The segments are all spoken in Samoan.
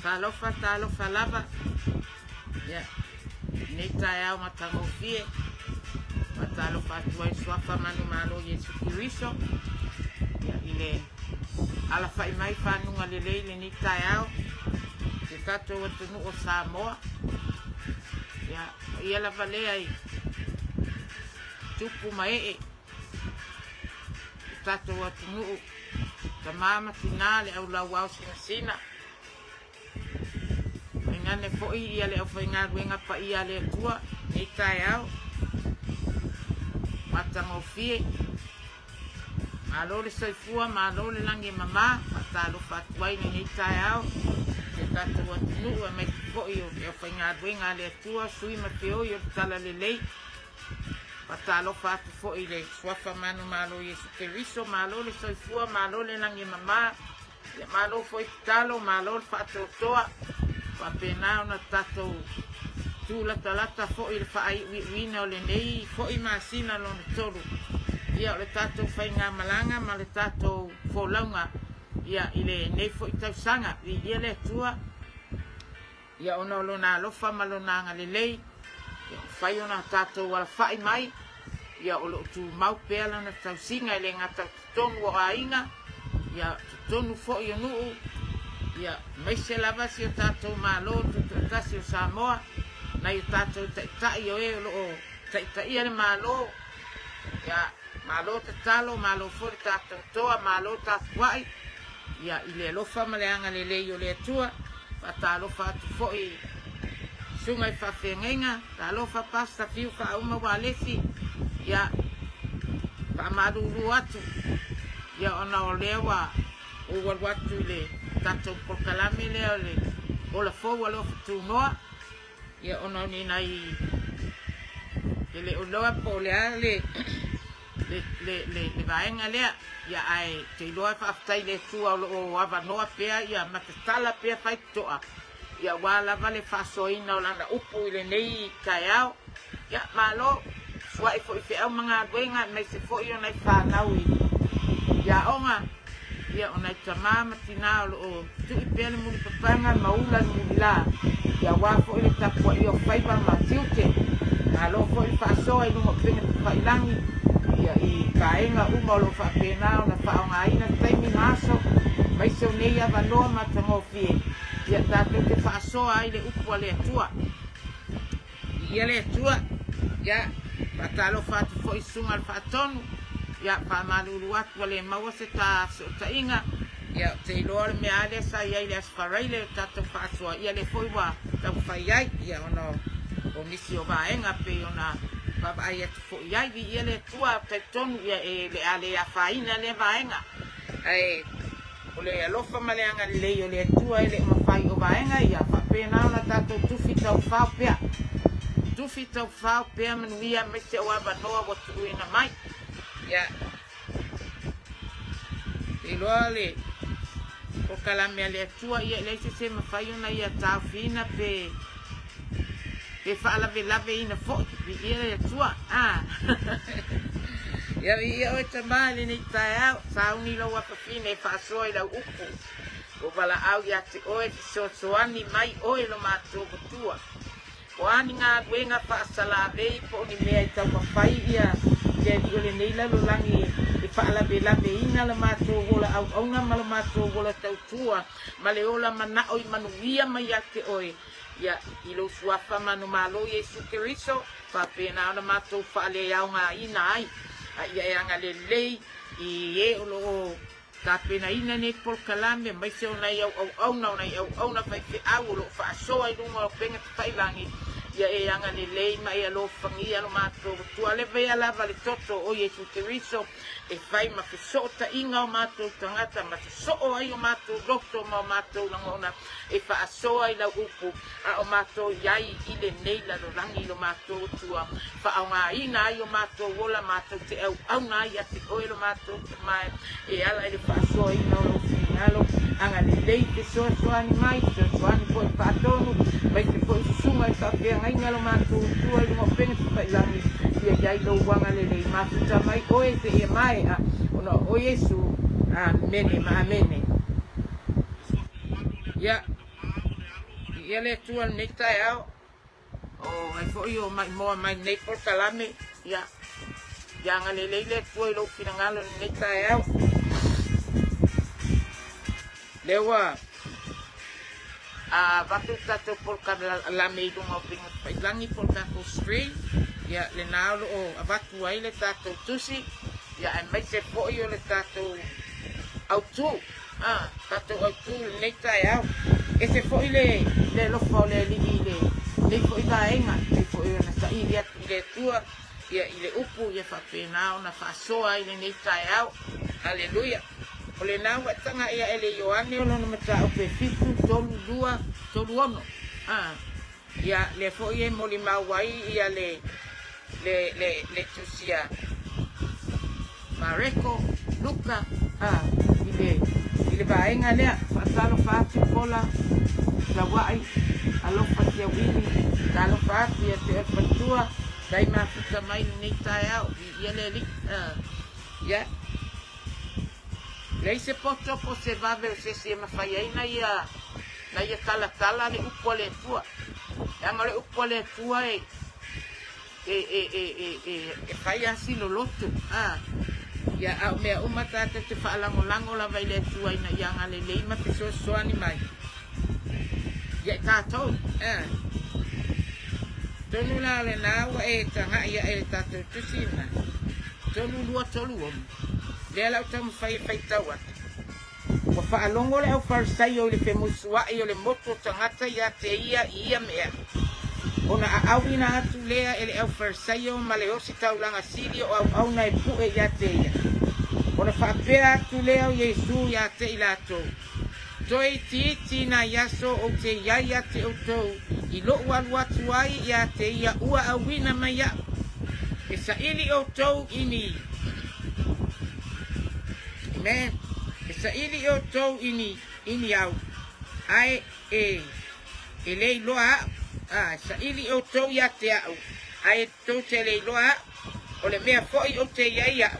Talofa, talofa lava. Ia, lenei taeao matagofie, faatalofa atu ai i le Suafa manumalo Iesu Keriso, ia, i le alafai mai fanuga lelei i lenei taeao, se tatou atunuu o Samoa. Ia, paia lava lea i tupu ma ee, le tatou atunuu, tama ma tina, le aulauao sinasina, Tainane foi ia le aufaigaluega paia a le Atua nei taeao. Matagofie. Malo le soifua, malo le lagi e mama, faatalofa atu ai lenei taeao i le tatou atunuu aemaise foi o le aufaigaluega a le Atua, sui ma feoi o le Talalelei. Faatalofa atu foi i le Suafa manumalo Iesu Keriso, malo le soifua, malo le lagi e mama. Ia malo foi tatalo, malo le faatoatoa, faapena ona tatou tulatalata foi i le faaiuiuina o lenei foi masina lona tolu. Ia o le tatou faigamalaga ma le tatou folauga ia i lenei foi tausaga. Viia le Atua. Ia ona o Lona alofa ma Lona agalelei, ia mafai ona tatou alafai mai, ia o lo o tumau pea Lana tausiga e le gata o totonu o aiga, ia totonu foi o nuu, ia aemaise lava si o tatou Malo Tutoatasi o Samoa, nai o tatou taitai o e o lo o taitaia le Malo, ia Malo tatalo, malo foi le tatou toa, malo tapuai, ia i le alofa ma le agalelei o le Atua. Faatalofa atu foi i susuga i faafeagaiga, talofa Pastor Fiu Faauma Ualesi, ia faamalulu atu, ia ona o lea ua ou alu atu i le tatou polokalame lea o le Ola Fou Alofa Tunoa, Ia ona o ni nai e le o iloa po o le a le le le le le vaega lea, ia ae te iloa faafetai i le Atua o lo o avanoa pea ia ma tatala pea faitotoa, ia aua lava le faasoaina o lana upu i lenei taeao. Ia malo, sua'i foi i feau ma galuega aemaise foi o nai fanau i aoga. Ia, o nai tama ma tina o lo o tui pea le mulipapaga ma ula le mulila, ia aua foi le tapuaia o faiva ma tiute. Malo foi le faasoa i luga o upega tafailagi, ia, i vaega uma o lo o faapena ona faaaogaina taimi ma aso, aemaise o nei avanoa matagofie, ia, tatou te faasoa ai le upu a le Atua. Viia le Atua. Ia, faatalofa atu foi i Susuga i le Faatonu. Ia, faamalulu atu ua le maua se ta fesootaiga. Ia, ou te iloa o le mea lava lea sa i ai i le Aso Faraile o tatou faasoa, ia lea foi ua taumafai ai, ia, ona o nisi o vaega pei ona vaavaai atu foi i ai. Viia le Atua, ou te talitonu, ia, e le a le afaina lea vaega. Ae. O le alofa ma le agalelei o le Atua e le o mafai o vaega ia, faapena ona tatou tufi taufao pea. Tufi taufao pea manuia aemaise o avanoa ua tuuina mai. Ia, te iloa le polokalame a le Atua, ia e leai se isi e mafai ona ia taofiina pe pe faalavelaveina foi. Viia le Atua. Ah. Ia viia oe tama i lenei taeao, sauni lou afafine e faasoa i lau upu. Ua valaau ia te oe fesoasoani mai oe lo matou Atua. O a ni galuega faasalavei po o ni mea e taumafai ia le alii o lenei lalolagi e faalavelaveina lo matou ola auauna ma lo matou ola tautua ma le ola manao i manuia mai ia te oe, Ia, i lou Suafa manumalo Iesu Keriso, faapena ona matou faaleaogaina ai, a ia e agalelei i e o lo o tapenaina nei polokalame, aemaise o nai au auauna, o nai auauna faifeau o lo o faasoa i luga o upega tafailagi, ia e agalelei ma e alofagia lo matou Atua. Leva lava le toto o Iesu Keriso e fai ma fesootaiga o matou tagata, ma sosoo ai o matou loto ma o matou lagona e faasoa i lau upu, a o matou i ai i lenei lalolagi i lo matou Atua, faaaogaina ai o matou ola matou te auauna ai ia te oe lo matou Tama e ala i le faasoaina o lou finagalo. Agalelei fesoasoani mai, fesoasoani foi i faatonu, aemaise foi susuga i faafeagaiga lo matou Atua i luga o upega tafailagi, ia i ai lou agalelei mafuta mai oe seia maea, ona o Iesu. Amene ma amene. Ia. Viia le Atua i lenei taeao. O ai foi o maimoa mai lenei polokalame. Ia, ia agalelei le Atua i lou finagalo i lenei taeao. Lea ua avatu le tatou polokalame i luga o upega tafailagi po o le tatou stream. Ia, lena o lo o avatu ai le tatou tusi, ia aemaise foi o le tatou autu. A tatou autu i lenei taeao. Ese foi le le alofa o le Alii i lenei foi vaega, e pei foi ona saili atu i le Atua ia i le upu ia faapena ona faasoa ai lenei taeao. Aleluia. O lena ua e tagaia e le Ioane o lona mataupu e 7, 3, 2, 3, 6. A, ia, lea foi e molimau ai ia le le, le, le tusi a Mareko, Luka, a, i le, i le vaega lea, faatalofa atu Pola, Saua'i, alofa Siauili, talofa atu ia te oe le faletua, tai mafuta mai lenei taeao, viia le Alii, a, ia, leai se poto po o se vave o se isi e mafai ai na ia, na ia talatala le upu a le Atua. Leaga o le upu a le Atua e, e, e, e, e, e, e fai lava si loloto. A, ia, a o mea uma tatou te faalagolago lava i le Atua ina ia agalelei ma fesoasoani mai ia i tatou. A, tonu la o lena ua e taga'i aʻe i le tatou tusi lena, 3, 2, 3, 6, lea la ou taumafai e faitau atu. Ua faalogo le aufarisaio i le femusua'i o le motu o tagata ia te ia i ia mea, ona a'auina atu lea e le aufarisaio ma le ositaulaga sili o auauna e pu'e ia te ia. Ona faapea atu lea o Iesu ia te i latou, Toe itiiti nai aso ou te i ai ia te outou, i lo'u alu atu ai ia te ia ua auina mai a'u. E saili outou i ni. Amen. E saili outou i ni, i ni au, ae e, e le iloa a'u. A, e saili outou ia te a'u, ae tou te le iloa a'u. O le mea foi ou te i ai a'u,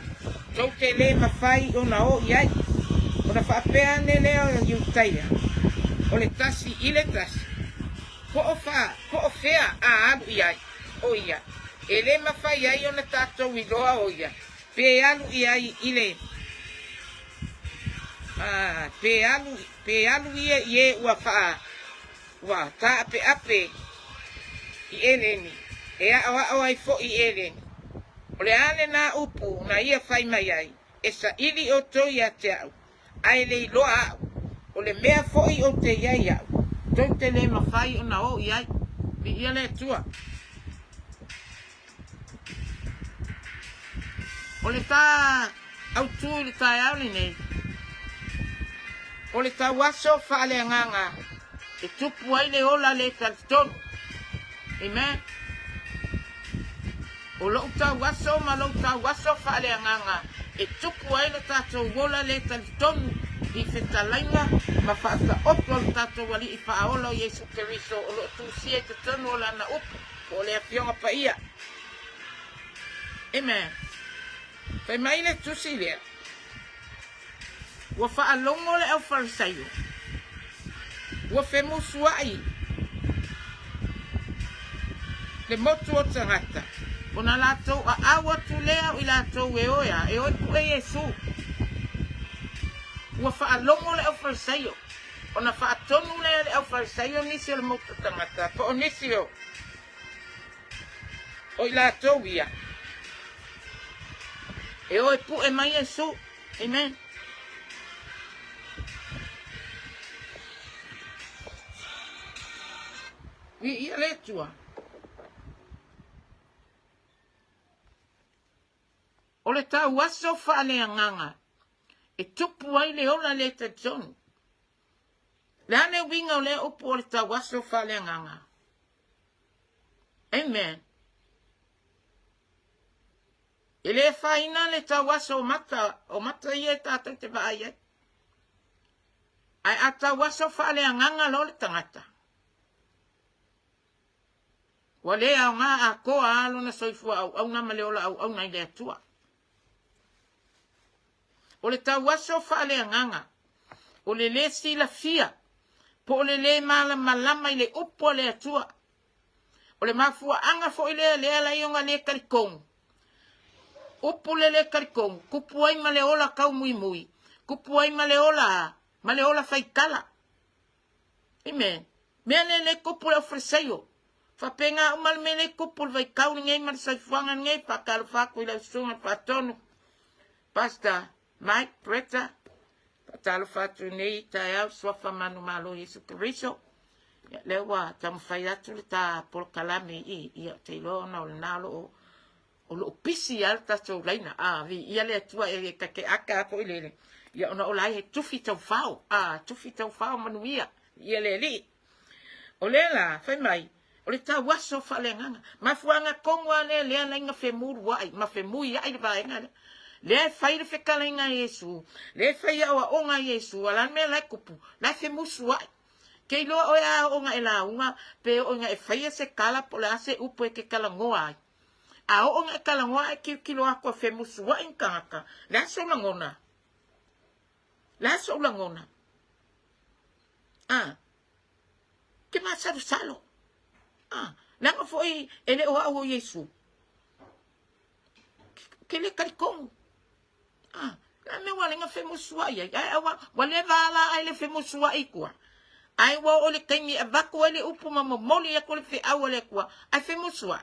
tou te le mafai ona o i ai. Ona faapea ane lea o Iutaia, o le tasi i le tasi, Po o fa, po o fea a alu i ai o ia, e le mafai ai ona tatou iloa o ia, Pe alu i ai i le, a, pe alu, pe alu ia i e ua faa, ua taapeape i Eleni, e aʻoaʻo ai foʻi i Eleni. O le a lenā upu na ia fai mai ai, E saili outou ia te aʻu, ae le iloa aʻu, o le mea foʻi ou te i ai aʻu, tou te le mafai ona o i ai. Viia le Atua. O le tā autū i le taeao lenei, o le tauaso faaleagaga e tupu ai le ola le talitonu. Amen. O lou tauaso ma lou tauaso faaleagaga e tupu ai lo tatou ola le talitonu i fetalaiga ma faataoto a lo tatou Alii Faaola o Iesu Keriso o lo o tusia i totonu o Lana upu, po o le Afioga Paia. Amen. Fai mai le tusi lea, Ua faalogo le aufarisaio, ua femusuaʻi le motu o tagata, ona latou aau atu lea o i latou e oe a e oe puʻe Iesu. Ua faalogo le aufarisaio, ona faatonu lea e le aufarisaio nisi o le motu o tagata, po o nisi o O i latou ia e o e puʻe mai Iesu. Amen. Viia le Atua. O le tauaso faaleagaga e tupu ai le ola le talitonu. Le a le uiga o lea upu o le tauaso faaleagaga? Amen. E le afaina le tauaso o mata, o mata ia e tatou te vaai ai. Ae a tauaso faaleagaga loa le tagata, ua le aoga atoa lava lona soifua auauna ma le ola auauna i le Atua. O le tauaso faaleagaga, o le le silafia. Po o le lē malamalama i le upu a le Atua. O le mafuaaga foi lea lea ala ai ona le talitonu. Upu le lē talitonu, tupu ai ma le ola taumuimui, tupu ai ma le ola, ma le ola faitala. Amen. Mea lea lea tupu le aufalesaio. Faapena uma le mea lea tupu le vaitau lenei ma le soifuaga lenei. Faatalofa atu i lau susuga i le faatonu, Pastor Mike Bretta. Faatalofa atu i nei taeao suafa manumalo Iesu Keriso. Ia, lea ua taumafai atu le ta polokalame i, ia, ou te iloa ona o lena o lo o o lo o pisi lava le tatou laina, a, viia le Atua e ta te ata foi lele, ia ona o la e tufi taufao, a, tufi taufao manuia, ia le Alii. O lea la, fai mai, o le tauaso faaleagaga. Mafuaaga tonu lava lea lea laina femuluai ma femuiai le vaega lea. Lea e fai le fetalaiga a Iesu, lea e fai aoaoga a Iesu, a o le a le mea la e tupu? La e femusuai. Ke iloa oe a oo ina e lauga, pe oo ina e faia se tala po o le a se upu e te talanoa ai. A oo ina e talanoa ae tilotilo atu e femusuai ni tagata, le a sou lagona? Le a sou lagona? A, ke masalosalo. A, leaga foi e le o au o Iesu. Ke le talitonu. A, la mea ua lenga femusuai ai. Ae ua, ua leva ala ai le femusuai i tua. Ae ua oo le taimi e avatu ai le upu ma momoli atu le feau a le Atua, ae femusuai.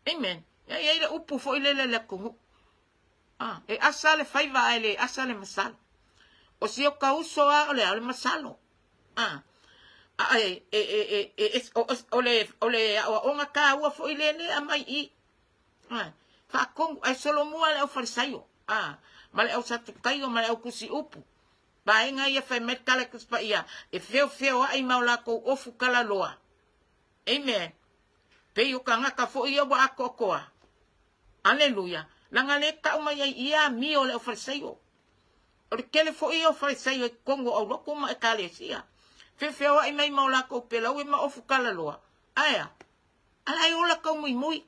Amen. E i ai le upu foi lele a le atunuu. A, e asa le faiva ae le asa le masalo. O si o ka uso a o le a o le masalo. A, a e, e, e, e, e, e o, o le, o le aoaoga tāua foi lele a mai i. A, faatonu, ae solomua le aufalesaio, a, ma le ausatukaio ma le autusiupu. Vaega ia fai mai le tala i Tusi Paia, e feofeoai ma o latou ofu talaloa. Amen. Pei o tagata foi ia ua atoatoa. Aleluia. Leaga lea e tau mai ai ia amio o le aufalesaio. O le tele foi ia o Farisaio i totonu o aulotu ma ekalesia. Feofeoai mai ma o latou pelaue ma ofu talaloa. Ae a? A la e ola taumuimui.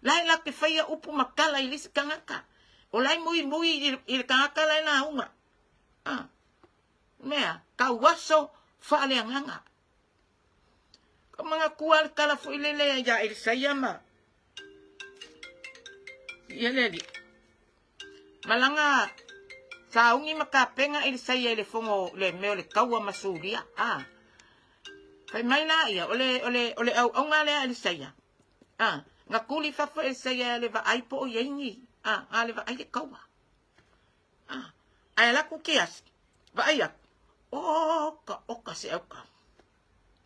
La e latou te faia upu ma tala i le isi tagata. O la e muimui i le tagata la e lauga. A, mea, tauaso faaleagaga. Ka manatua le tala foi lele ia Elisaia ma ia le alii. Malaga sauni ma tapena Elisaia i le fono le mea o le taua ma Suria. A, fai mai la ia, o le, o le, o le auauna lea a Elisaia. A, na tuli fafo Elisaia e le vaai po o i ai ni, a, a le vaai le taua. A, ae alu atu Keasi, vaai atu, oka, oka se aukau.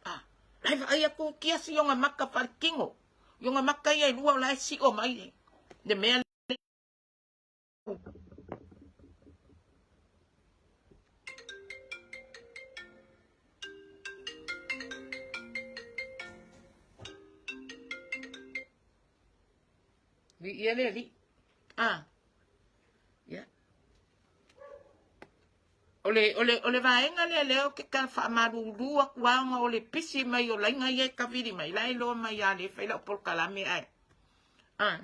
A, la e vaai atu Keasi i ona maka faaletino, i ona maka ia e lua o la e sio mai le, le mea Viia le Alii. A. Ia. O le, o le, o le vaega lea lea o ke tala faamalulu atu lava ona o le pisi mai o laina ia e kavili mai, la e iloa mai lava lea e fai lau polokalame ae. A.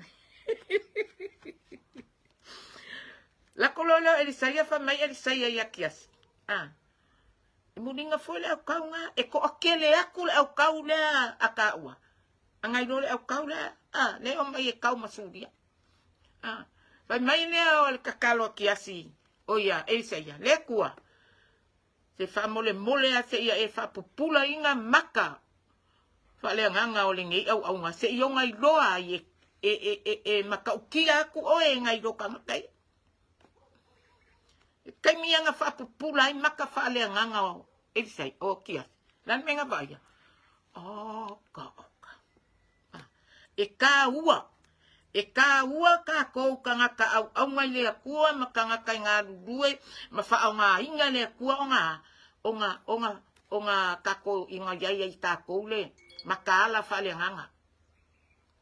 Lako loa lea o Elisaia, fai mai Elisaia ia Kiasi. A. E muliga foi le aukau na, e toatele atu le aukau lea a taua. A nai loa le aukau lea, a, lea e omai e kau ma Suria. A, fai mai lea o le tatalo a Kiasi, o ia, Elisaia, le Atua, se faamolemole a seia e faapupulaina maka faaleagaga o lenei auauna, seia ona iloa ai e, e, e, e, e matautia atu oe e nai lo tagata ia. E taimi ia na faapupula ai maka faaleagaga o Elisaia, o Kiasi. Le a le mea na vaaia? Oka, oka. Ah, e tāua, e tāua kākou tagata auauna i le Atua ma tagata i galulue ma faaaogaina le Atua o ngā, o ngā, o ngā, o ngā kākou i ngā iai ai tākou le mataala faaleagaga.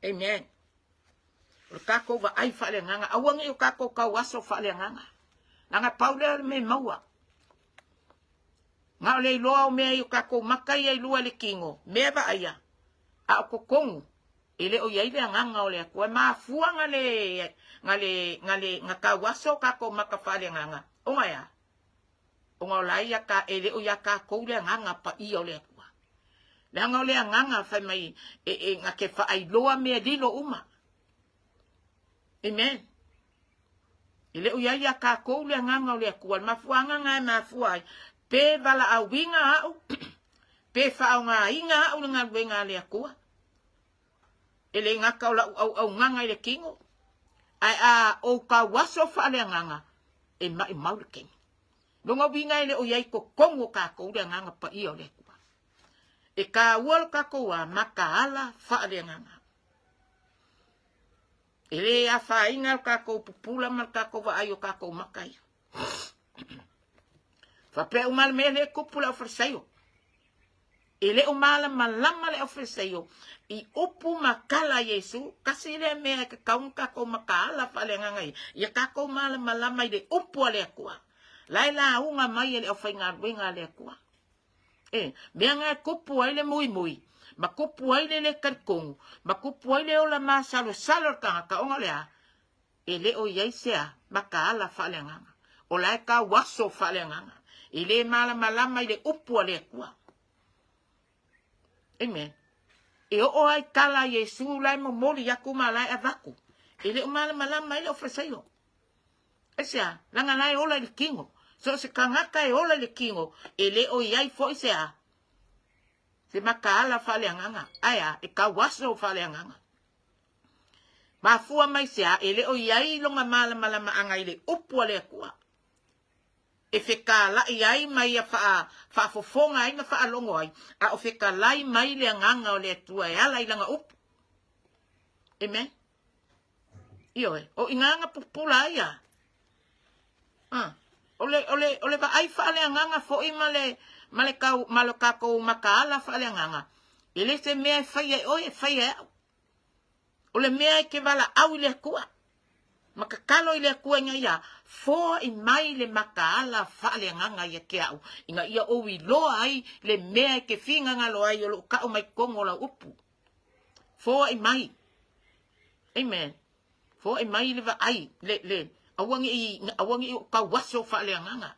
Amen. O le kākou vaai faaleagaga, aua nei o kākou tauaso faaleagaga. Leaga pau lea o le mea e maua. Na o le iloa o mea i o tatou maka ia i lua i le kino, mea vaaia, a o totonu, e le o i ai le agaga o le Atua. E mafua na le, na le, na le, na tauaso o tatou maka faaleagaga, ona e a? Ona o la ia ka, e le o iā kākou le agaga paia o le Atua. Leaga o le agaga fai mai e, e na te faailoa mea lilo uma. Amen. E le o iai iā kākou le agaga o le Atua. Le mafuaaga na e mafua ai, pe valaauina au, pe faaaogaina au le galuega a le Atua. E le gata o lau auaunaga i le tino, ae a ou tauaso faaleagaga, e maʻimau le taimi. Lona uiga e le o i ai i totonu o tatou le Agaga Paia o le Atua. E taua lo tatou a mataala faaleagaga. E le afaina lo tatou pupula ma lo tatou vaai o tatou maka ia. Faapea uma le mea lea e tupu le aufalesaio. E le o malamalama le aufalesaio i upu ma tala a Iesu, tasi lea mea e tatau ona tatou mataala faaleagaga ia, ia tatou malamalama i le upu a le Atua. La e lauga mai e le aufaigaluega a le Atua. E, mea na e tupu ai le muimui, ma tupu ai le le talitonu, ma tupu ai le ola masalosalo o le tagata, ona o le a? E le o i ai se a mataala faaleagaga. O la e tauaso faaleagaga. E le malamalama i le upu a le Atua. Amen. E oo ai tala a Iesu la e momoli atu ma la e avatu. E le o malamalama ai le aufalesaio. Aisea? Leaga la e ola i le tino. So o se tagata e ola i le tino, e le o i ai foi se a? Se mataala faaleagaga. Ae a? E tauaso faaleagaga. Mafua mai se a, e le o i ai lona malamalamaaga i le upu a le Atua, e fetalai ai ma ia faafofoga ai ma faalogo ai, a o fetalai mai le Agaga o le Atua e ala i lana upu. Amen. Ioe, o ina na pupula ai a. Ah, o le, o le, o le vaai faaleagaga foi ma le, ma le, kau, ma le kākou mataala faaleagaga, e le se mea e faia e oe, e faia e au. O le mea e te valaau i le Atua, ma tatalo i le Atua ina ia foai mai le mataala faaleagaga ia te au, ina ia ou iloa ai le mea e te finagalo ai o loo tau mai totonu o lau upu. Foai mai. Amen. Foai mai le vaai, le, le, aua ne i, aua ne i ou tauaso faaleagaga.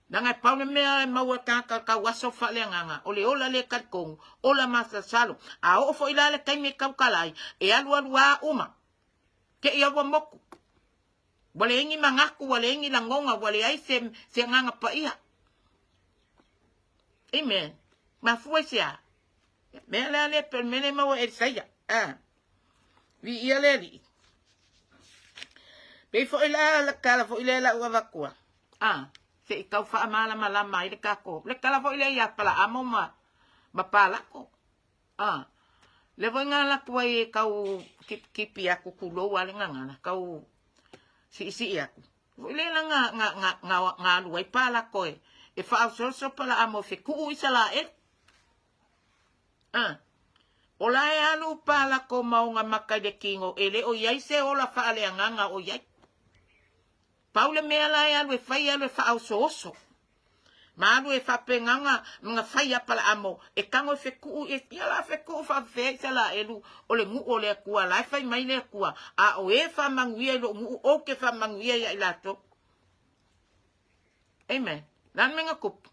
Leaga e pau le mea e maua e tagata tauaso faaleagaga, o le ola le talitonu, ola masalosalo. A oo foi la le taimi e tautala ai, e alualu a uma, te i a ua motu. Ua leai ni manatu, ua leai ni lagona, ua leai se, se agaga paia. Amen. Mafua i se a? Mea lea le pe mea le maua e Elisaia. Ah. Viia le Alii. Pei foi la la tala foi lea lau avatua. Ah, se i tau faamalamalama ai le tatou. Le tala foi lea ia Apalaamo ma, ma Palako. Ah, le foi nga alu atu ai e tau kipikipi atu tulou a le gagana, tau siisii atu. Foi lea la nga, nga, nga, nga, nga alu ai Palako e, e faaososo Apalaamo e fetuu Isalaelu. A. O la e alu Palako ma ona maka i le tino, e le o i ai se ola faaleagaga o i ai. Pau le mea la e alu e fai, e alu e faaosooso. Ma alu e faapegaga ma na fai Apalaamo, e tago e fetuu, e, ia la fetuu faafefea Isalaelu o le nuu o le Atua, la e fai mai le Atua, a o e faamanuia i lou nuu, ou te faamanuia ia i latou. Amen. Le a le mea na tupu?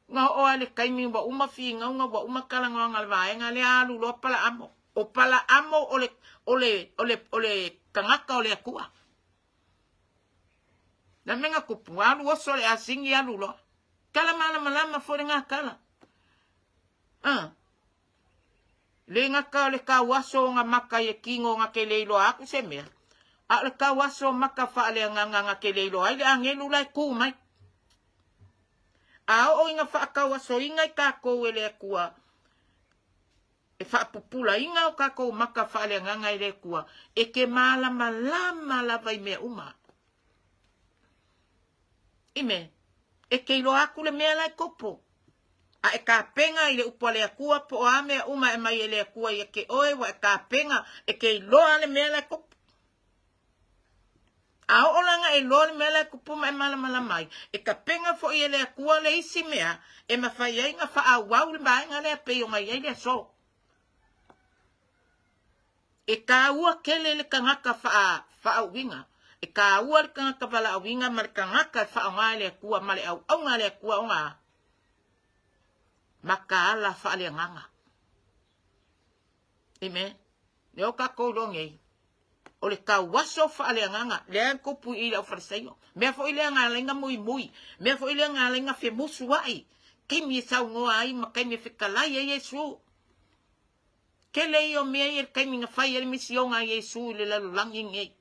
Na oo lava i le taimi ua uma finauga, ua uma talanoaga a le vaega lea, alu loa Palaamo. O Palaamo o le, o le, o le, o le tagata o le Atua. Le a le mea na tupu? Alu oso le asini alu loa. Tala malamalama foi lena tala. Ah. Le gata o le tauaso o na maka i le tino na te le iloa aku se mea, a o le tauaso o maka faaleagaga na te le iloa ai le agelu la e tu mai. A oo ina faatauasoina i takou e le Atua, e faapupulaina o takou maka faaleagaga e le Atua, e te malamalama lava i mea uma. Amen. E te iloa atu le mea la e tupu. A e tapena i le upu a le Atua po o a mea uma e aumai e le Atua ia te oe, ua e tapena, e te iloa le mea la e tupu. A oo la ina e iloa le mea la e tupu ma e malamalama ai, e tapena foi e le Atua le isi mea e mafai ai ona faaauau le vaega lea pei ona i ai le aso. E taua tele le tagata faa, faauiga. E kāua le tagata valaauina ma le tagata e faaaoga e le Atua ma le auauna a le Atua ona mataala faaleagaga. Amen. Lea o tatou iloa nei, o le tauaso faaleagaga, lea e tupu i le aufalesaio. Mea foi lea na ala ai na muimui, mea foi lea na ala ai na femusuai, taimi e saunoa ai ma taimi e fetalai ai Iesu. Tele ia o mea ia i le taimi na fai ai le misiona a Iesu i le lalolagi lenei.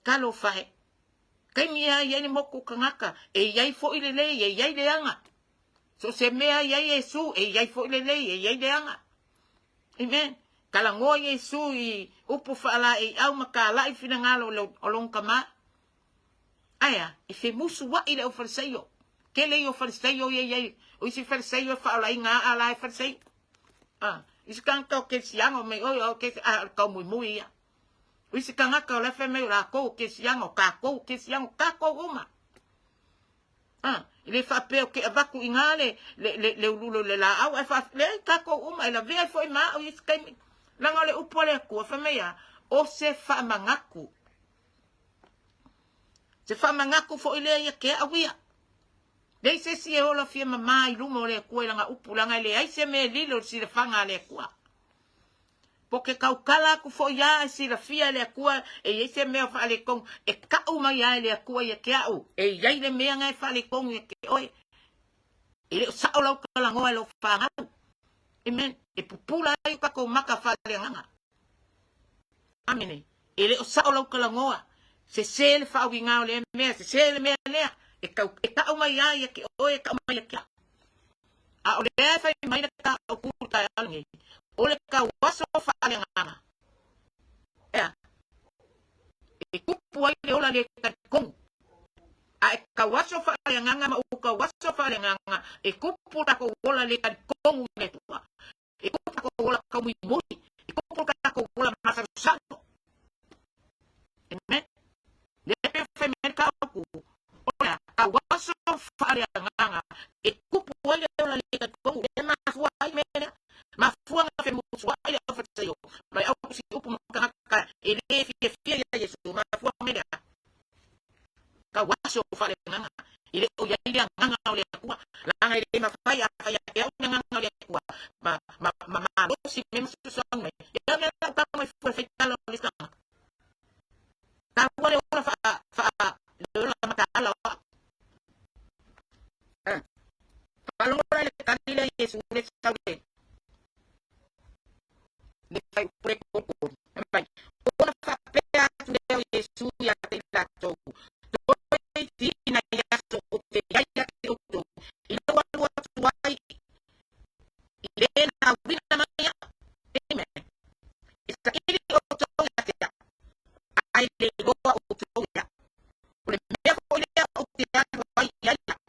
Talofa e! Taimi e ai ai le motu tagata, e i ai foi lelei, e i ai leaga. So o se mea e i ai Iesu, e i ai foi lelei, e i ai leaga. Amen. Talanoa Iesu i upu faalaeiau ma talai finagalo o lona tama. Ae a? E femusuai le aufalesaio. Tele ia o falesaio ia i ai. O isi falesaio e faaolaina aa la e falesaio. Ah, isi tagata o kerisiano mai oi o ke a o le taumuimui ia. O isi tagata o la e fai mai o latou o kerisiano, o tatou o kerisiano, tatou uma. Ah, e le faapea ou te avatu i ina le, le, le, le uluulu o le laau, ae faa, leai, tatou uma, e lavea ai foi ma au i isi taimi. Leaga o le upu a le Atua, fai mai a, o se faamanatu. Se faamanatu foi lea ia te au ia. Leai se isi e ola fia mamā i luma o le Atua i lana upu, leaga e leai se mea e lilo i le silafaga a le Atua. Po ke tautala atu foi a e silafia e le Atua e i ai se mea o faaletonu, e tau mai a e le Atua ia te au, e i ai le mea na e faaletonu ia te oe. E le o sao lau talanoa e lou fanau. Amen. E pupula ai o tatou maka faaleagaga. Amene. E le o sao lau talanoa. Sese le faauiga o lea mea, sese le mea lea. E, tau, e tau mai a ia te oe, e tau mai ia te au. A o lea e fai mai le mataupu i le taeao lenei, o le tauaso faaleagaga, ea, e tupu ai le ola le talitonu. A e tauaso faaleagaga ma ou tauaso faaleagaga, e tupu le tatou ola le talitonu i le Atua. E tupu le tatou ola taumuimui, e tupu le tatou ola masalosalo. Amen. Lea pe fai mai le mataupu, o le a tauaso faaleagaga e tupu ai le ola le talitonu, lea e mafua ai mea lea. Mafua na femusuai le aufalesaio ma le autusiupu ma tagata e le fiafia ia Iesu, mafua mai lea. Tauaso faaleagaga, e le o i ai le agaga o le Atua, leaga e le mafai a fai ake au le agaga o le Atua, ma, ma, ma malosi mea ma fesoasoani mai. Ia mea la tau mai fua e fai tala o le tagata. Taua le ola faa, faa, le ola mataala o au. Eh. Faalogo la i le tali lea Iesu le sau le, le fai upu le kolikoli. Fai mai, ona faapea atu lea o Iesu ia te i latou, Toeitiiti nai aso ou te i ai ia te outou, i lou alu atu ai i le na auina mai au. Amen. E saili outou ia te au, ae le iloa outou ia au. O le mea foi lea ou te alu ai i ai au,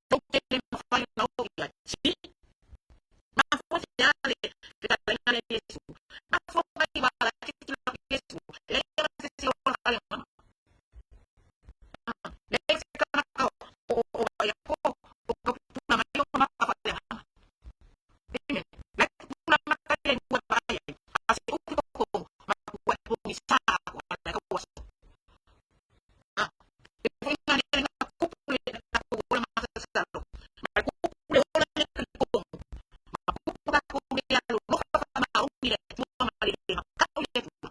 tou te le mafai ona oo i ai. Si? Mafua se a le fetalaiga lea Iesu? Mafua mai ua ala ai te tulaga Iesu, leai ma se isi ola faaleagaga. Leai se tagata o o ia ko o ka pupula mai o maka faaleagaga. Amen. Lai pupula maka ia i mua vaai ai. A se upu toko ma kua e pogisa aku ala e kau aso. Ah, e foi nga lea nga kupu le tatou ola masalosalo. Ma le kupu le ola le talitonu. Ma kupu tatou le alolofa faamaoni le Atua ma le le makau le Atua.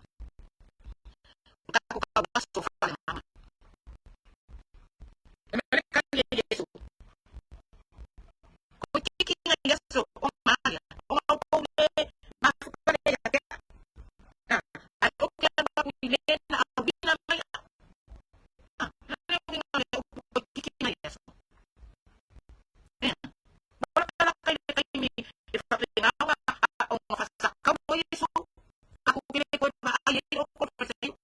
O tatou tauaso faaleagaga. E mai le tali e Iesu. Toeitiiti nai aso o malia, ona outou le mafuta lea ia te au. Ae ou te alu atu i le na auina mai au. Na le uiga o le upu toeitiiti nai aso. Ea, ua latalata i le taimi e faapena ona faasakau ai Iesu, tatou te le toe vaai ai o le Fariseo.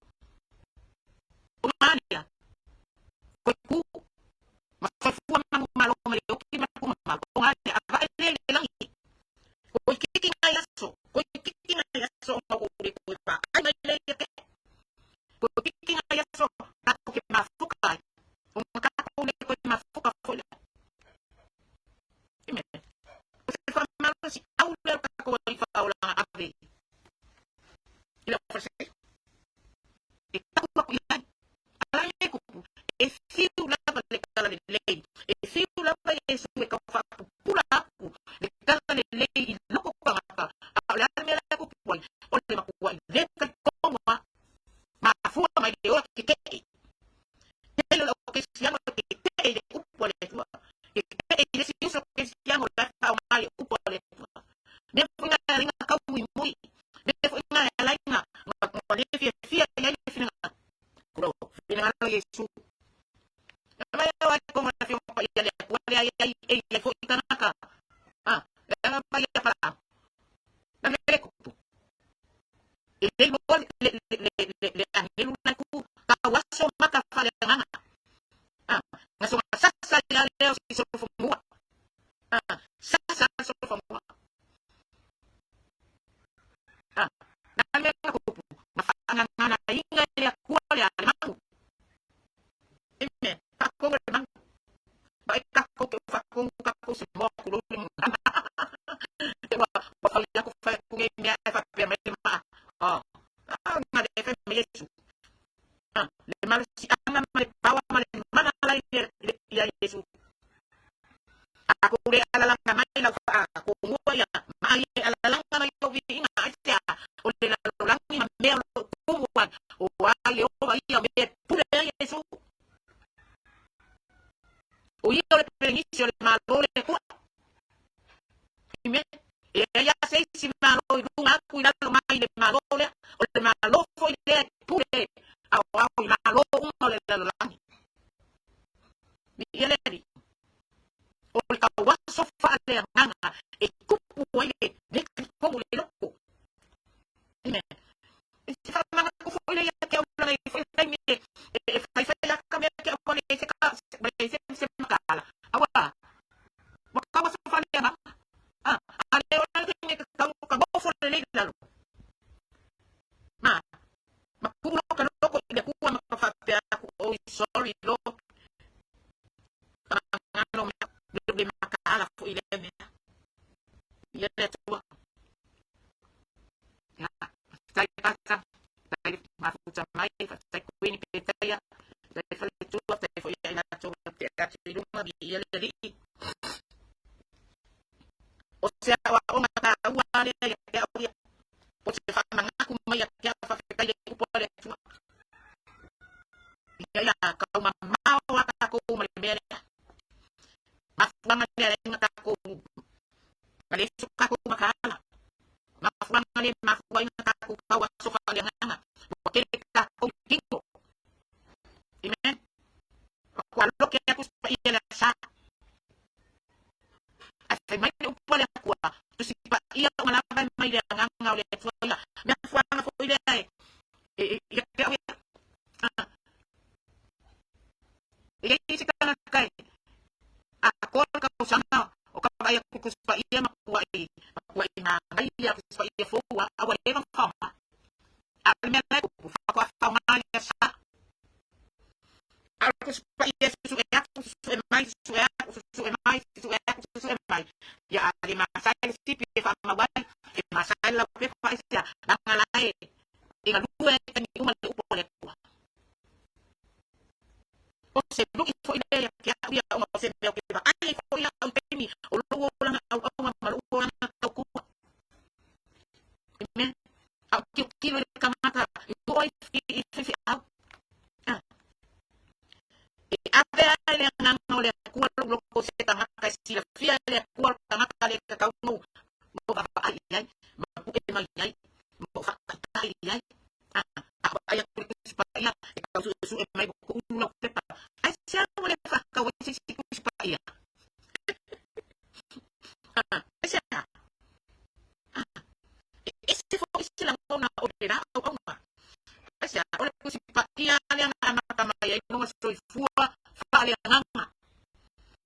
Finagalo o Iesu. E mai au ai kongo le afioga paia le Atua lea e ai e i ai foi tagata. Ah, le agaga paia Apalaamu. Na mea le tupu. E le iloa le, le, le, le, le agelu la ku tau aso maka faaleagaga. Ah, na soga sasa ia lea o si solofomua. Ah, sasa solofomua. Ah, na mea na tupu. Na faangaganaina e le Atua le a le manu. Amen. Faatonu le manu. Ma e tatou te faatonu tatou se moa tulou le gagana. Te ua ua fai aku fai atu nei mea ae faapea mai le maa. Oh. Ah, na le fai mai Iesu. Ah, le malosiaga ma le paoa ma le mana la i le ia Iesu. Tatou le alalaga mai lau faatomua ia maa ia e alalaga mai lou viiga aisea o le lalolagi ma mea o lo o tumu ai o ai Ieova ia o mea e pule ai Iesu. O ia o le pelenisi o le Malo o le Atua. Amen. E leai lava se isi Malo i luga atu i lalo mai le Malo lea, o le Malo foi lea e pule aoao i Malo uma o le lalolagi. Viia le Alii. O le tauaso faaleagaga e tupu ai le le talitonu i le loto. Amen. E se faamanatu foi lea ia te au lana i foi le taimi e e faifai aka mea te au le se ka le se se makala. Aua ua tauaso faaleagaga. Ah, a le o le taimi e tatau ka nofo lelei i lalo. Ma ma pulu ka loko i le Atua ma ka faapea atu, oi sorry Lord. Faamagalo mea, le makaala foi i lea mea. Ia le Atua. Ia, faafetai Pasa, faafetai mafuta mai, faafetai Kuini Petaia, faafetai Faletua, faafetai foi ia i latou na tea atu i luga, viia le Alii. O se aoaoga taua lea ia te au ia, o se faamanatu mai ia te au, faafetai le upu a le Atua. Ia ia taumamao a tatou ma le mea lea. Mafuanga lea e na tatou ma le so tatou makaala. Mafuanga lea mafua ai na tatou tau aso faaleagaga. Ua tele tatou tino. Amen. Ua loke atu paia le asa. Ae fai mai le upu a le Atua, Tusi Paia uma lava e mai le agaga o le Atua ia. Mea fuaga foi lea e e ia te au ia. Ah. E iai se tagata e atoa le tausaga o ka vaai atu i Tusi Paia ma tuai ma tuai manaia Tusi Paia fou a ua leva ona faaaoga. A o le mea la e tupu, faatoa faaaoga i le asa. A o le Tusi Paia e susue atu, susue mai, susue atu, susue mai, susue atu, susue mai. Ia a le masae le sipi e faamau ai, e masae le laupepa aisea, leaga la e e galue ai taimi uma le upu a le Atua. O se luʻi foi lea ia te au ia ona o se mea ou te vaai ai foi au i taimi o lou olaga auauna ma lou olaga tautua. Amen. A o tilotilo i le tagata i oo ai i faifeau. Ah. E ave ai le agaga o le Atua lou loto i se tagata e silafia e le Atua o le tagata le tatau ona ou vaavaai i ai ma pue mai ai ma ou faataitai i ai. Ah, a vaai atu i le Tusi Paia e tau suesue mai ua tuulu lau pepa. Aisea ua le faatau ai se isi Tusi Paia? Ah, aisea? Ah, e ese foi se lagona o le la auauna. Aisea, o le Tusi Paia lea na amata mai ai lona soifua faaleagaga.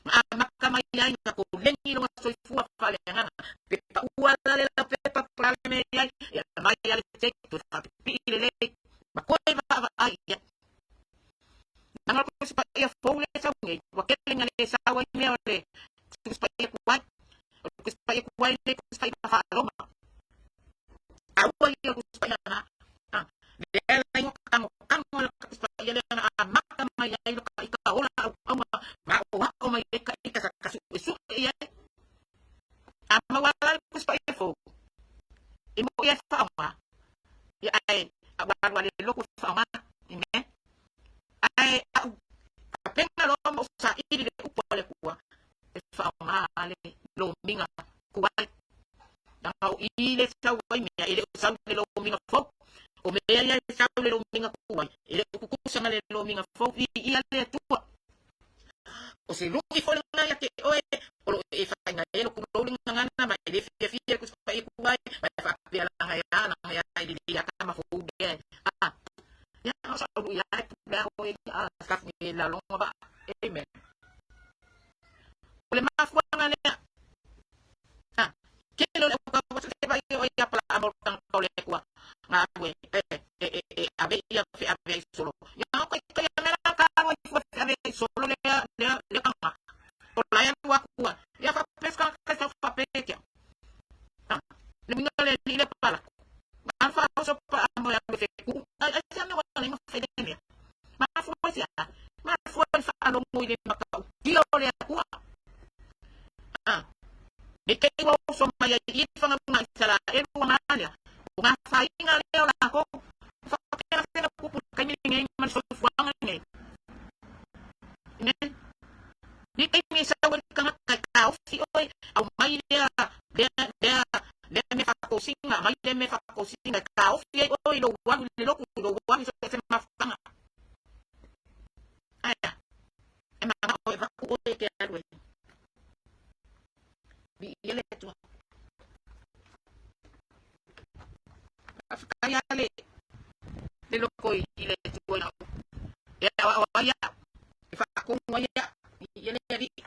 Na amata mai ai na koleni lona soifua faaleagaga. Pe paua la le laupepa po o le a le mea e i ai, e aumai lava le tape toe faapipii lelei ma toe vaavaai i ai. Leaga o le Tusi Paia fou lea e sau nei, ua tele ina le sau ai mea o le Tusi Paia tuai. O le Tusi Paia tuai le Tusi Paia faa-Roma. A ua ia o le Tusi Paia na. Ah, lea la igoa tangotango la Tusi Paia lea na amata mai ai lo ka ika ola auauna ma aʻoaʻo mai ai ka ika ka suʻesuʻe i ai. A maua la le Tusi Paia fou, e moʻi ai faaaoga. Ia ae a ua alu a le lotu e faaaoga. Amen. Ae a'u tapena loa ma ou saili le upu a le Atua e faaaoga le lomiga tuai. Leaga o i le sau ai mea, e le o sau le lomiga fou. O mea ia e sau le lomiga tuai, e le o tutusa. tusa ma le lomiga fou, viia le Atua. O se lu'i foi lena ia te oe, o lo o e faiga ai lou pulou le gagana, ma e le fiafia le Tusi Paia ku ai, ma e faapea laga e a, laga e a, e lelei lava tama fou lea. A, ia, o sa'u lu'i lava e pule a oe ia, a, skafu e lalonga vaa. Amen. O le mafuaaga lea, a, tele o le aukau se vai o ia pala amo tagata o le Atua, galue, e, e, e, e ave ia feave ai solo. Ia, o kai kai a mea la ka alu ai fua feave ai solo lea, lea, lea kanga. O la e alu aku a, ia faapea se tagata kai sau faapea ia. A, le uiga le alii lea pala. Alu faaoso pa amo e alu e fekuu. Ai, ai se mea ua le mafai lea mea. Mafua i se a? Mafua i le faalogo i le matautia o le Atua. A, ne i te i ua oso mai ai i le fagauga a Isaraelu ua malea, o ngā whāinga lea o lākou, whakapea whena kupu taimi lenei ma le soifuaga lenei. Amen. Ni taimi e sau ai le tagata e taofi oe, aumai lea, lea, lea, lea mea faatosina, aumai lea mea faatosina e taofi ai oe i lou alu i le lotu, i lou alu i so o se mafutaga. Aea, e manao e avatu oe e te alu ai. Viia le Atua. Faafetai lava le, le loko i, i le Atua i lau. E aoao ai au, e faatonu ai au, viia le Alii.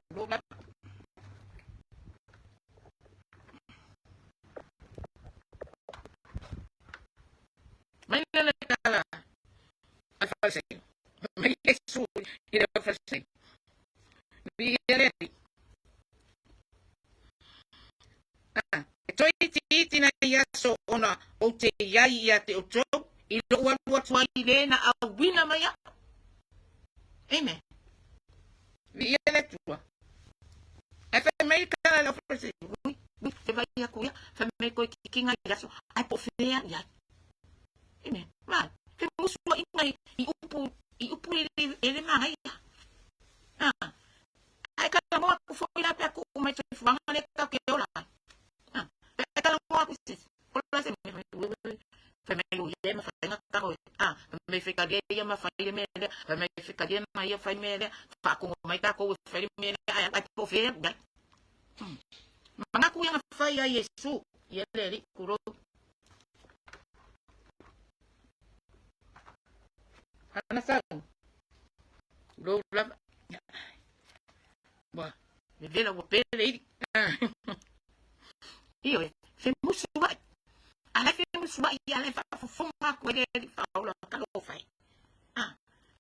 Tulou lava. Mai le le tala a le Farisai. Mai Iesu i le Farisai. Viia le Alii. Ah, e toe itiiti nai aso ona ou te i ai ia te outou, i lou alu atu ai i le na auina mai au. Amen. Viia le Atua. Ae fai mai le tala a le Farisai, ui, ui, te vai aku ia, fai mai koe kikinga i aso, ae po o fea i ai. Amen. Vai, fe musuaiga i, i upu, i upu e le, e le manaia. Ah, ae talanoa atu foi la pe a tuu mai soifuaga lea tatou te ola ai. Ah, ae talanoa atu i se isi, o le a se mea, ui, ui, ui, fai mai o ia e mafai ona tago e, ah, fai mai fetalia ia ma fai le mea lea, fai mai fetalia ma ia fai mea lea, faatogo mai tatou e fai le mea lea, ae, ae po o fea e alu i ai. Hmm. Manatu ia na fai ai Iesu, ia le Alii, tulou. Hana sau. Tulou lava. Ua, vevela ua pele ili. Ioe, femusuai. A la e femusuai, a la e faafofoga atu ai le Alii faaola talofa e. Ah,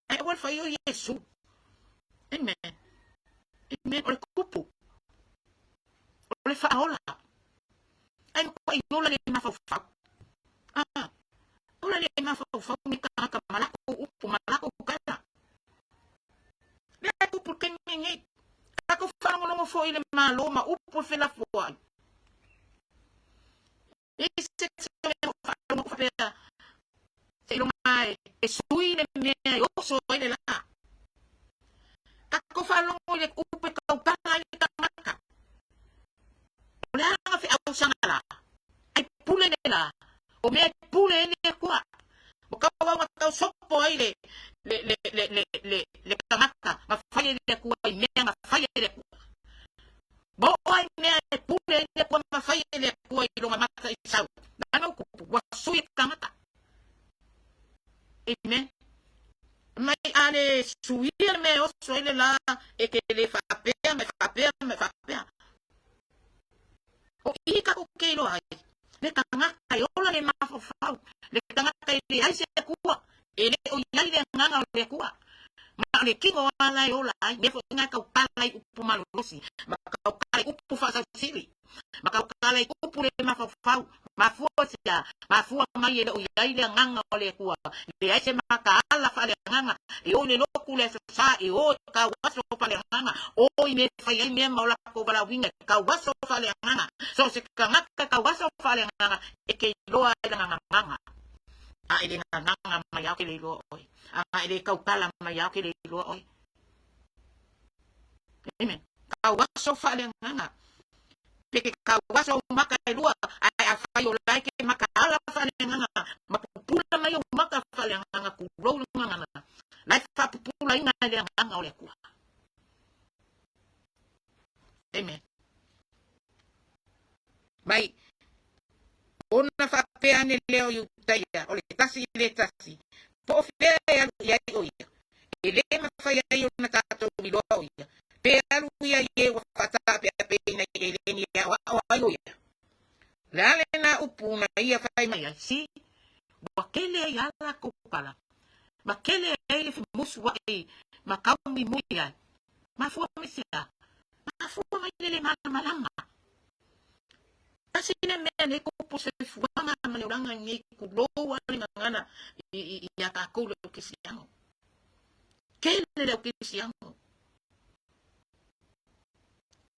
ae aua le fai o Iesu. Amen. Amen. O le kupu. O le faaola. Ae matuai ola le mafaufau. Ah, ola le mafaufau ni tagata ma latou upu ma latou tala. Lea e tupu le taimi lenei. Tatou faalogologo foi i le Malo ma upu e felafoai. E i se tasi o mea o faalogo faapea, seiloga e sui le mea e oso ai le lā. Tatou faalogo i le upu e tautala ai le tagata. O le a lana feausaga la? Ai pule le la. O mea e pule ai le Atua. Ua tau au na tau sopo ai le, le, le, le, le, le, le tagata na fai e le Atua i mea na fai e le Atua. Ua oo ai mea e pule ai le Atua ma fai e le Atua i lona mata i sau. Lana upu, ua sui e tagata. Amen. Mai a le suia le mea e oso ai le lā e te le faapea ma e faapea ma e faapea. O i tatou te iloa ai, le tagata e ola le mafaufau, le tagata e leai se Atua, e le o i ai le agaga o le Atua. Ma o le tino ala e ola ai, mea foi na e tautala i upu malolosi, ma tautala i upu faasausili, ma tautala i upu le mafaufau, mafua se a, mafua mai e le o i ai le agaga o le Atua, leai se mataala faaleagaga, e o i le lotu le Aso Sa, e o e tauaso faaleagaga, o i mea e fai ai mea ma o latou valaauina e tauaso faaleagaga, so o se tagata e tauaso faaleagaga e te iloa ai lana gagaga. A e le gagaga mai lava ou te le iloa oe. A e le tautala mai lava ou te le iloa oe. Amen. Tauaso faaleagaga. Pe ke kauaso ou maka e lua, ae afai o la e ke makaala faaleagaga, ma pupula mai ou maka faaleagaga kulou le gagana, la e faapupulaina e le Agaga o le Atua. Amen. Mai ona faapea ane lea o Iutaia, o le tasi i le tasi, po o fea e alu i ai o ia, e lē mafai ai ona tatou iloa o ia, pe alu ia i e ua faataapeapeina i eleni e aoao ai o ia. O le a lena upu na ia fai mai ai, Si, ua kele ai a lakou pala, ma kele ai le femusu aʻe ma kaumuimui ai, mafua mai se a? Mafua mai le lē malamalama. Tasi lea mea nei kupu soifuaga ma le olaga nei kulou a le gagana ia takou le au kerisiano. Kele le au kerisiano.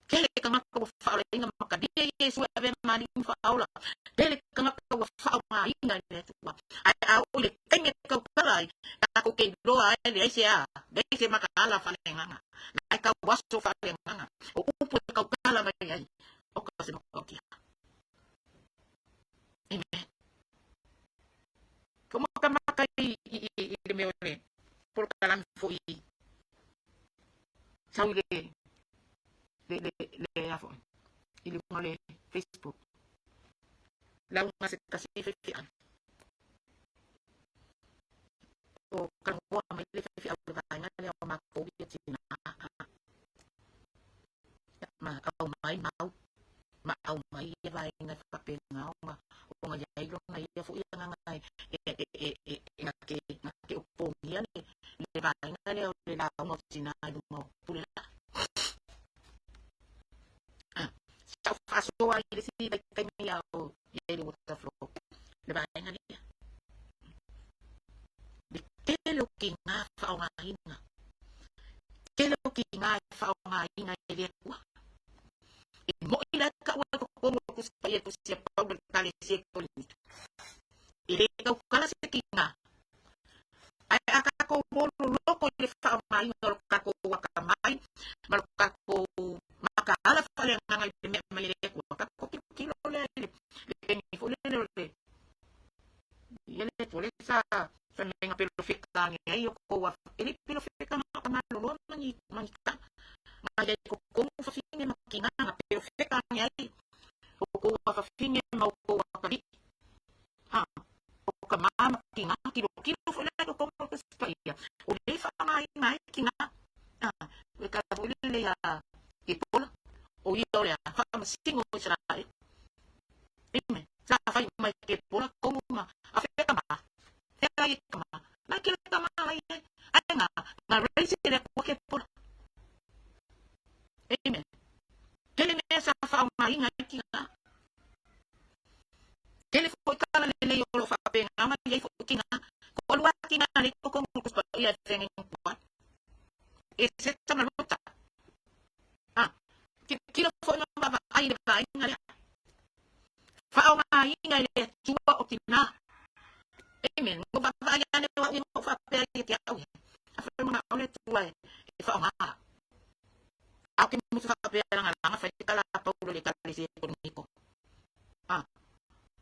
Kele tagata ua faaolaina ma talia Iesu e avea ma Alii ma Faaola. Kele tagata ua faaaogaina e le Atua. Ae a oo i le taimi e tautala ai, tatou te iloa ai leai se a, leai se makaala faaleagaga. La e tau aso faaleagaga. O upu e tautala mai ai, oka se matautia. Amen. Ko makamaka i le mea o le polokalame foi sau i le a foi i luga o le Facebook. Lauga se tasi faifeau. O kalagoa mai le faifeau le vaega lea o matou ia tina. Ma aumai mau, ma aumai ia vaega e faapena ona i ai lona ia foi agaga e na te opogia le vaega lea o le lauga o tina i luma o pule laa. Sa ou faasoa i le isi vaitaimi a o i ai le water flow, le vaega lea. Le tele o tiga faaaogaina, tele o tiga e faaaogaina e le Atua. E moi la e taua i totonu o le Tusi Paia, le Tusi a Paulo i le Ekalesia i Korinito. E le tautala se tiga, ae a tatou mololoko i le faaaogaina o lo tatou atamai ma lo tatou makaala faaleagaga i le mea mai e le Atua, tatou tilotilo lea i le taimi foi lele o le ia le Atua lea sa fai mai na pelofeka ane ai o kou e le pelofeka na o ka maloloa ma ni ma ni tama na iai totonu fafine ma tina na pelofeka ane ai o kou afafine ma o kou atalii ha o ka ma ma tina tilotilo foi la i totonu o le Tusi Paia o lea e faaaogaina ai tina ha le tala foi lele ia Kepola o ia o le a faamasino o Isaraelu. Amen. Sa fai mai ke pola komu ma a fea ka ma. Fea lai ka ma. Lai ke ka ma lai ai. Ai nga nga raise le kua ke pola. Amen. Kele mea sa whaonga inga i ki ngā. Kele foi kala le lei o lo whapenga ma iai foi ki ngā. Ko alua ki ngā le koko mo kuspa ia e whenga kua. E se tama luta. Ah, tilotilo foi ma vaavaai i le vaaiga lea. Faaaogaina e le Atua o tina. Amen. Mo vaavaai ane o au ia ma ou faapea ia te au ia. Afai manao le Atua e faaaoga. A o ke musu faapea lagalaga fai le tala a Paulo i le Ekalesia i Korinito. Ah,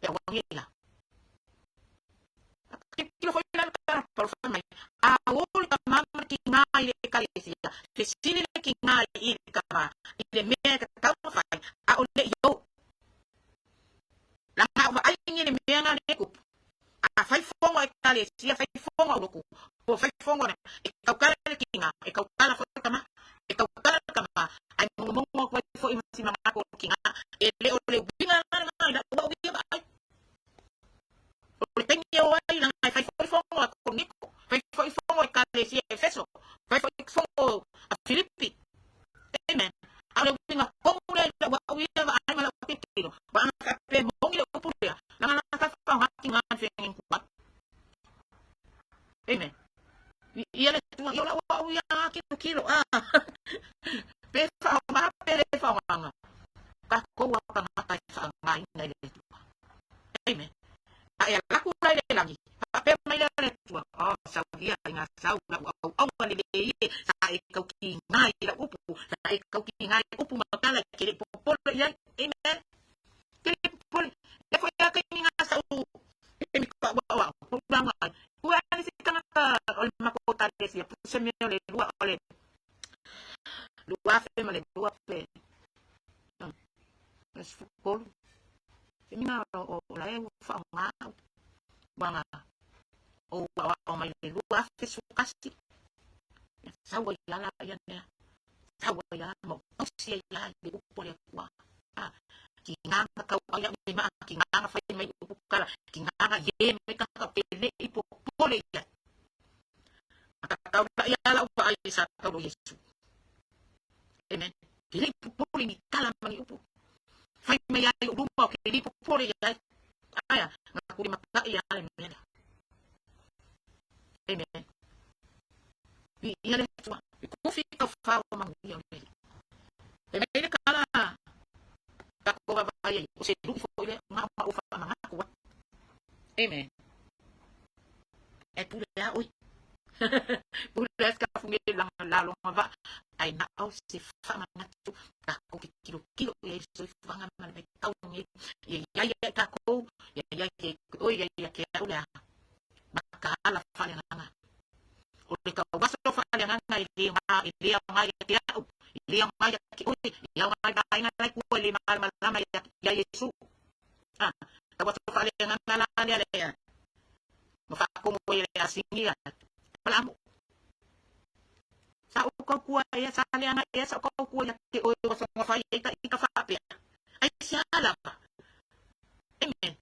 e auauna ia. Tilotilo foi la le tala a Paulo fai mai, a o le tama ma le tina i le Ekalesia, fesili le tina i le tama i le mea e tatau ona fai, a o le i ou. Laga o vaai ni le mea na le kupu. A fai fono a Ekalesia, fai fono a lotu, po fai fono e tautala le tina, e tautala foi le tama, e tautala le tama, ae mogomogo atu ai foi ma si manatu o le tina, e le o le uiga la lena i lau au ia vaai. O le taimi e o ai laga e fai foi fono a Korinito, fai foi fono a Ekalesia a Efeso, fai foi fono a Filipi. Amen. A o le uiga tonu lea i lau au ia vaai ma lau tilotilo, ua ana faapea e moni le upu lea, laga la sa faaaoga tina i feagaiga tuai. Amen. Ia le Atua, ia o lau au ia tilotilo, ah. Pe faaaoga pe le faaaogaina, tatou a tagata e faaaogaina e le Atua. Amen. A e alu atu la i le lagi, faapea mai lea le Atua, oh, sau ia i ngā sau lau auaunga lelei e, sa e taukiga i lau upu, sa e taukiga i upu ma tala e te le i popole i ai. Amen. Ke le popole. E foi a kaimi ngā sau e mi ka wa wa. O la mai. Ua ani se tangata o le mako tare sia. Puse me o le lua o le 2000 ma le lua pe. Le sefulu. E mina o la e ua whaonga au. Wanga o ua o mai le 2011. Sau ai ala ia nea. Sau ai ala mo. Ausi ai ala le upu le kua. Ah, ki nganga kau ai au ma ki nganga fai mai upu kala ki nganga ye mai kaka ke le ipo pole ia. Aka kau la ia la upa ai sa kau lo Yesu. Amen. Ke le ipo pole ni kala mani upu. Fai mai ai o luma o ke le ipo pole ia. Aia, nga kuri maka ia le mea. Amen. I ia le tua. I kufi kau whao mangu ia o le. E mei le kala ka ko va vai o se lu fo ile nga ma o fa manga ko. Amen. E pule a oi. Pule a ska funge la la lo va ai na o se fa manga tu ka ko ki kilo kilo e so fanga ma le kau ngi ye ya ya ka ko ye ya ye oi ya ya ke au le maka ala fa le nganga. O le ka waso fa le nganga i le ma i le ma ya ke au i le ma ya ke oi ya ma ba ina lai ku le ma ma la ma ya ya Yesu. Ah, ka waso fa le nganga la le le ya. Ma fa ko mo le asingi ya. Pala mo. Sa o ka kua ya sa le anga ya sa ka kua ya ke oi waso ma fa ya ka i ka fa pe. Ai sia la pa. Amen.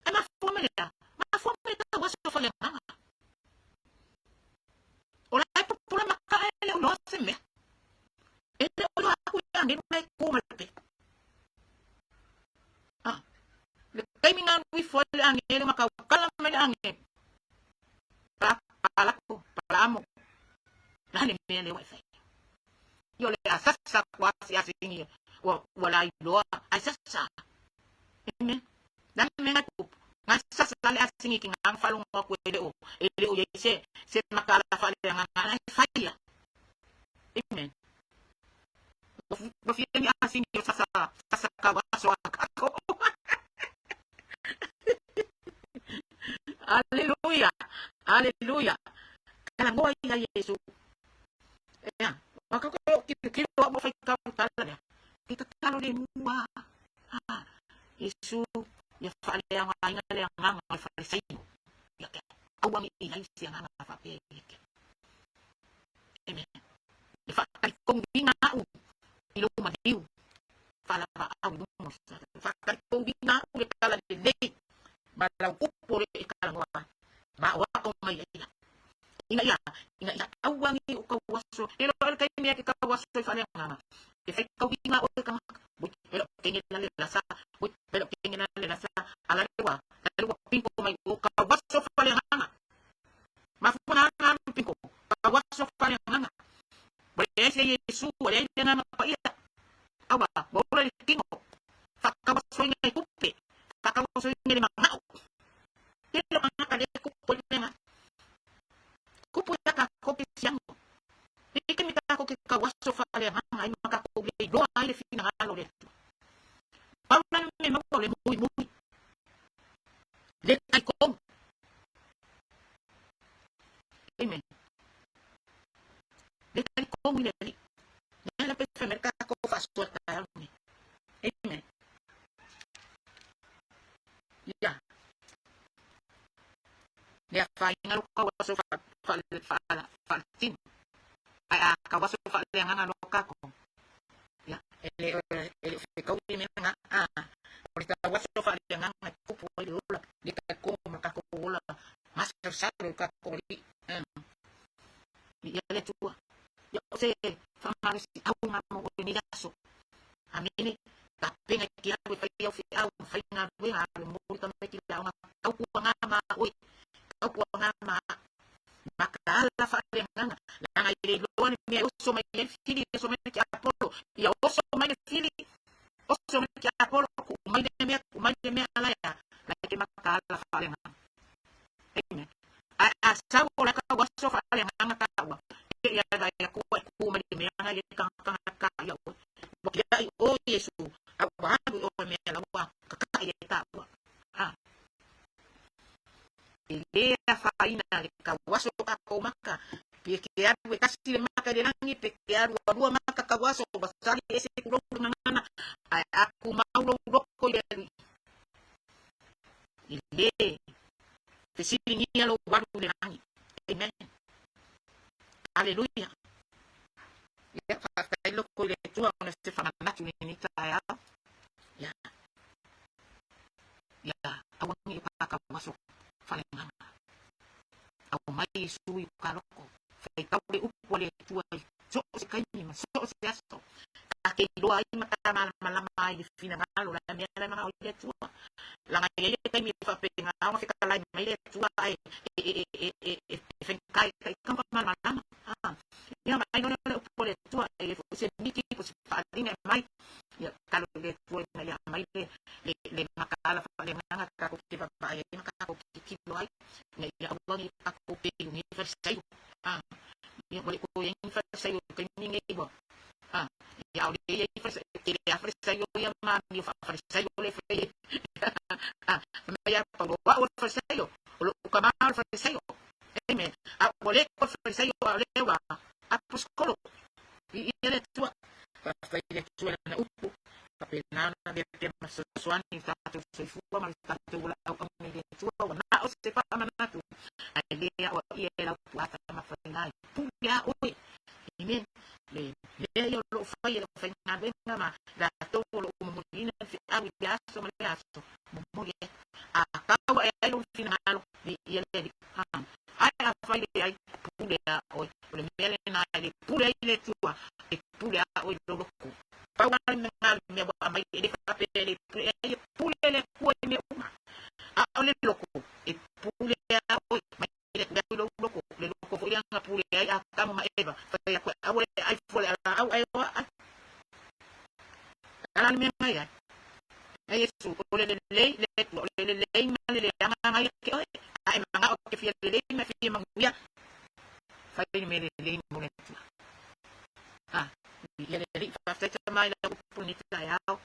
Ai ma fua me lea. Ma fua me ka waso fa le nganga. O la e pupula maka e le uloa se mea. E le uloa aku e ange mai ku ma le pe. Ah. Le kaimi nga nui fua le ange le makau kala me le ange. Pala, pala ko, pala amo. La le mea le wifi. Yo le asasa kwa si asingi. Wa wa la iloa asasa. Amen. La me nga ku. Nga sasa la le asingi ki nga falongo ku ele o. Ele o ye se se makala fa le nga nga la faia. Amen. Wa fi ni asingi yo sasa sasa ka wa so ka ko. Hallelujah. Hallelujah. Kala ngoa ia Yesu. Ea, waka ko ki ki lo mo fai ka kala le. Ki ka kalo le mua. Ah, Yesu ya fa le anga ina le anga nga fa le sai. Ya ke. Awa mi ina isi anga nga fa pe ke. Amen. Le fa kai kong vinga u. I lo ma diu. Fa la va au lu mo sa. Fa kai kong vinga u le kala le nei. Ma la upo le kala ngoa. Ma wa o mai ia. Ina ia, ina ia auangi o kau aso. E lo ele kai mea ke kau aso i whare nganga. E whai kau inga o te kanga. Bui, pero kenge la le la sa. Bui, pero kenge la le la sa. Ala lewa, ala lewa pinko mai o kau aso whare nganga. Mafuna nganga pinko. Kau aso whare nganga. Bui, ese Yesu, wale ai nganga pa ia. Awa, bola le kingo. Whakawaso inga i kupe. Whakawaso inga le mangao. Te lo nganga le kupe le nganga. Kupu ia ka ko ke siango. Ike mi ka ko ke ka waso fa le hanga i maka ko le loa ai le fina halo le tu. Paula me mau le mui mui. Le kai kom. Amen. Le kai kom le li. Ne la pe fe merka ko fa so ta ni. Amen. Ya. Le fa inga lo ka waso fa fa fa fa tin. Ai a ka waso fa le nganga lo ka ko. Ya, ele ele fe kau ni me nga a. O le ka waso fa le nganga ku pu le ola. Le ka ko ma ka ko ola. Mas sa lo ka ko li. Ya le tua. Ya se fa ma si au nga mo ni yaso. Amene ka penga ki au e whai au whia au whai ngā ruenga le mori ka mai ki la nga kau kua ngā ma oi kau kua ngā ma ma ka ala whare nganga la ngai le loa ni mea oso mai le fili oso mai ki Apollo ia oso mai le fili oso mai ki Apollo ku mai le mea ku mai le mea ala ia la ke ma ka ala whare nganga. Amen. A a sau o la ka waso whare nganga ka ua ke ia vai ia ku ku mai le mea ngai le ka ka ka ia ua. Wa kia i o Yesu a wa i le taua. Ah. E lē afaina le tauaso o tatou maka, pe ke alu e tasi le maka i le lagi, pe ke alu ua lua maka tauaso, ua sali ese tulou le gagana, ae a tumau lou loto i le Alii, e lē fesiligia lou alu i le lagi. Amen. Aleluia. Ia, faafetai loko i le Atua ona se faamanatu i lenei taeao. Ia, ia aua ne i o tatou aso faaleagaga. Aumai Iesu i uka loko, faitau le upu a le Atua i so o se taimi ma so o se aso. Ta te iloa ai ma ta malamalama ai i le finagalo o le a mea la e manao ai le Atua. Laga e i ai le taimi e faapena ona fetalai mai le Atua ae e e e e e faigata e taitama malamalama. Ah, ia ona ai loa lea o le upu a le Atua, e le foi se miti po o se faaaliga e aumai. Ia tatalo i le Atua ina ia aumai le le le mataala faaleagaga tatou te vaavaai ai ma tatou tilotilo ai, ina ia aua ne i tatou pelu nei Farisaio. Ah, ia ua le toe i ai ni Farisaio i le taimi lenei ua ah, ia a o lea e i ai Farisaio, e tele lava Farisaio ia ma amio faa-Farisaio lea e fai ai. Ah, fai mai ia Paulo, o au o le Farisaio, o lou tama o le Farisaio. Amen. A ua le toe Farisaio a o lea ua aposetolo. Viia le Atua. Faafetai i le Atua i lana upu. Faapena ona avea pea ma fesoasoani i lo tatou soifua ma lo tatou ola auauna i le Atua ua na o se faamanatu ae le aoaia e lau puata ma faiga e pule a oe. Amen. Le mea ia o lo o fai e le aufaigaluega ma latou o lo o momoliina le feau i lea aso ma lea aso, momoli ai. A tau ae ai lou finagalo, viia le Alii. Ae afai leai, pule a oe. O le mea lena e le pule ai le Atua, e pule a oe i lou loto. Pau lava le mea le mea ua aumai e le faapea e le pule ai, e pule le Atua i mea uma. A o le loto, e pule a oe. Mai le Atua i lou loto, le loto foi lea na pule ai Atamu ma Eva, fai atu aua le ai fua le laau ae oa ai. Tala le mea na i ai. E Iesu, o le lelei le Atua, o le lelei ma le leaga na ia te oe. A e manao e te fia lelei ma e fia manuia, fai le mea lelei mo le Atua. A, viia le Alii, faafetai tama i lau upu lenei taeao,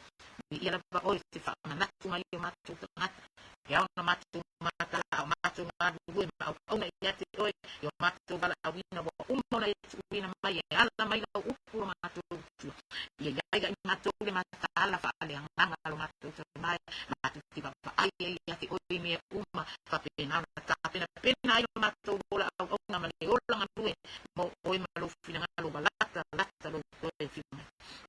viia lava oe i se faamanatu mai o matou tagata. E ao ona matou matala a o matou galulue ma auauna ia te oe i o matou valaauina ua uma ona e tuuina mai e ala mai lau upu lo matou Atua. Ia i ai ia i matou le mataala faaleagaga lo matou Tama e matou te vaavaai ai ia te oe i mea uma, faapena ona tapenapena ai lo matou ola auauna ma le ola galue mo oe ma lou finagalo ua latalata lou toe afio mai.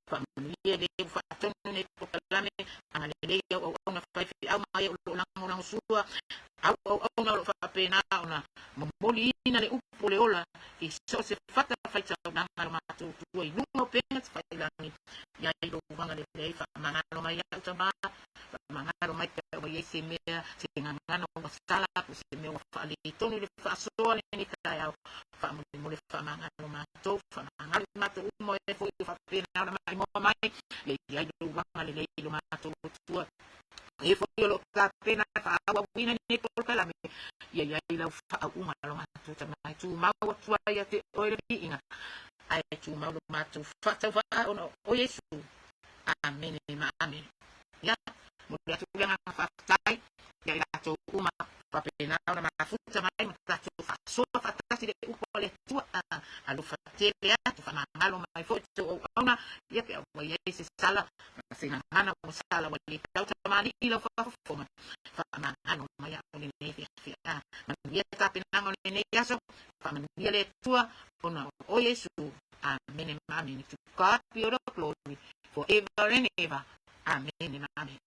Faamanuia i le ua faatonu nei polokalame, agalelei au auauna faifeau ma e o lo o lagolagosua au auauna o lo o faapena ona momoliina le upu o le ola i so o se fata faitaulaga lo matou Atua i luga o upega tafailagi. Ia i lou agalelei, faamagalo mai au tama, faamagalo mai pe a ua i ai se mea, se gagana ua sala, po o se mea ua faaletonu i le faasoa lenei taeao. Faamolemole faamagalo matou, faamagalo i matou uma o e foi o faapena ona maimoa mai, ia i ai lou agalelei i lo matou Atua. E foi o lo o tapena e faaauauina lenei polokalame, ia i ai lau faauuga lo matou Tama e tumau atu ai ia te oe le viiga, ae tumau lo matou faatauvaa ona o Iesu. Amene ma amene. Ia, momoli atu le agaga faafetai ia i latou uma faapena ona mafuta mai ma tatou faasoa faatasi le upu a le Atua. Alofa tele atu, faamagalo mai foi tou auauna, ia pe a ua i ai se sala ma se gagana ua sala ua le tau tamalii i lau faafofoga, faamagalo mai au lenei feafea. Manuia tapenaga o lenei aso, faamanuia le Atua ona o Iesu. Amene ma amene. To God be all the glory forever and ever. Amene ma amene.